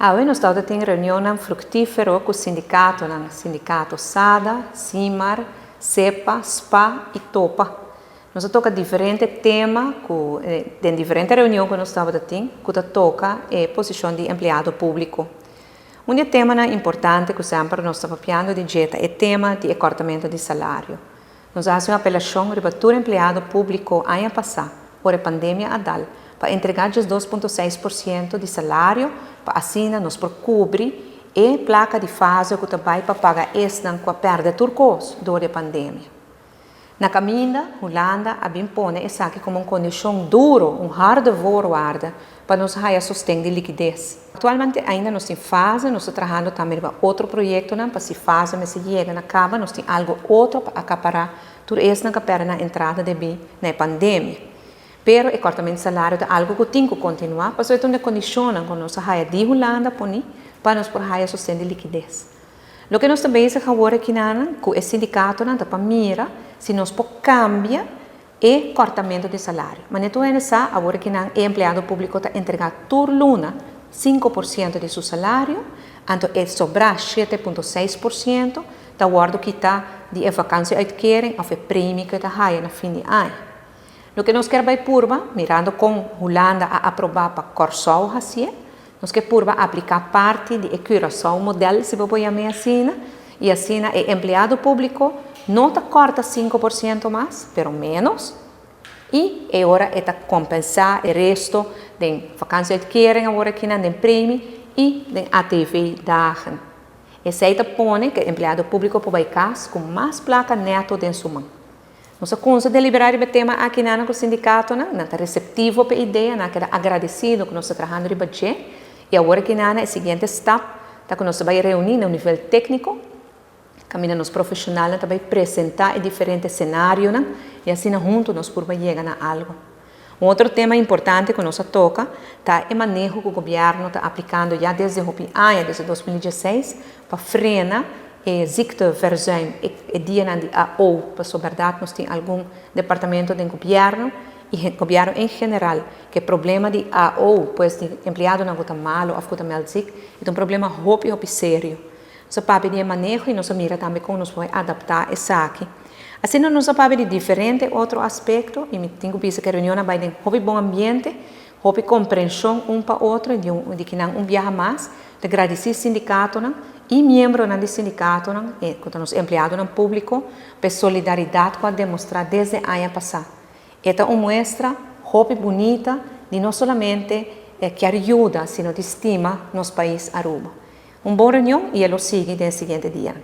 Awe nos tabata tin reunionnan fruktífero ku sindikatonan, Sindikato SADA, SIMAR, SEPA, spa i topa. Nos a toka diferente tema ku den diferente reunion ku nos tabata tin ku ta toka e posishon di empleado públiko. Un di e temanan importante ku semper nos ta papiando di dje ta e tema di e kòrtamentu di salario. Nos a hasi un apelashon riba tur empleado públiko aña pasá, ora e pandemia a dal, pa entregá 12.6% di salario pa asina nos por kubri e plaka di fase ku ta bai pa paga esnan ku a pèrdè tur kos dor di e pandemia. Na kaminda, Hulanda a bin pone esaki komo un kondishon duro, un harde voorwaarde, pa nos haya sosten di likides. Aktualmente ainda nos tin fase, nos ta trahando tambe riba otro proyektonan pa si fase mester yega na kaba nos tin algu otro pa akapará tur esnan ku a pèrdè nan entrada debí na e pandemia. Pero e kòrtamentu di salario ta algu ku tin ku kontinuá pasobra e ta un di e kondishonnan ku nos a haya di Hulanda poni pa nos por haya sosten di likides. Loke nos ta bezig awor akinanan ku e sindikatonan ta pa mira si nos por kambia e kòrtamentu di salario. Manera tur hende sa, awor akinan e empleado públiko ta entregá tur luna 5% di su salario, anto e sobrá 7.6% ta wòrdu kitá di e vakantie-uitkering òf e premie ku e ta haya na fin di aña. Loke nos kier bai purba, mirando kon Hulanda a aprobá pa Kòrsou hasié, nos ke purba apliká parti di e Curaçao modèl, si bo por yam'é asina, i asina e empleado públiko no ta kòrta 5% mas, pero ménos, i e ora e ta kompensá e resto den vakantie-uitkering awor akinan, den premie i den ATV-dagen. Esei ta pone ku e empleado públiko por bai kas ku mas plaka nèto den su man. Nos a kunsa deliberá riba e tema aki nan ku sindikatonan, nan ta reseptivo pa e idea, nan a keda agradesido ku nos ta trahando riba dje i awor aki nan e siguiente stap ta ku nos ta bai reuní na un nivel tékniko kaminda nos profeshonalnan ta bai presentá e diferente senarionan i asina huntu nos por bai yega na algu. Un otro tema importante ku nos a toka ta e maneho ku gobièrnu ta aplikando ya desde hopi aña, desde 2016, pa frena e ziekteverzuim, e dianan di AO, pasobra bèrdat nos tin algun departamento den gobièrnu i gobièrnu en general ku e problema di AO, pues di empleadonan ku ta malu òf ku ta mèld ziek, e ta un problema hopi hopi serio. Nos a papia di e maneho i nos a mira tambe kon nos por adaptá esaki. Asina nos a papia di diferente otro aspekto i mi tin ku bisa ku e reunion a bai den hopi bon ambiente, hopi komprenshon un pa otro i di un di kinan un biaha mas ta gradisí sindikatonan i miembronan di sindikatonan ku ta nos empleadonan públiko pa e solidaridat ku a demostrá desde aña pasá. E ta un muestra hopi bunita di no solamente kier yuda sino di stima nos pais Aruba. Un bon reunion i e lo sigui den e siguiente dianan.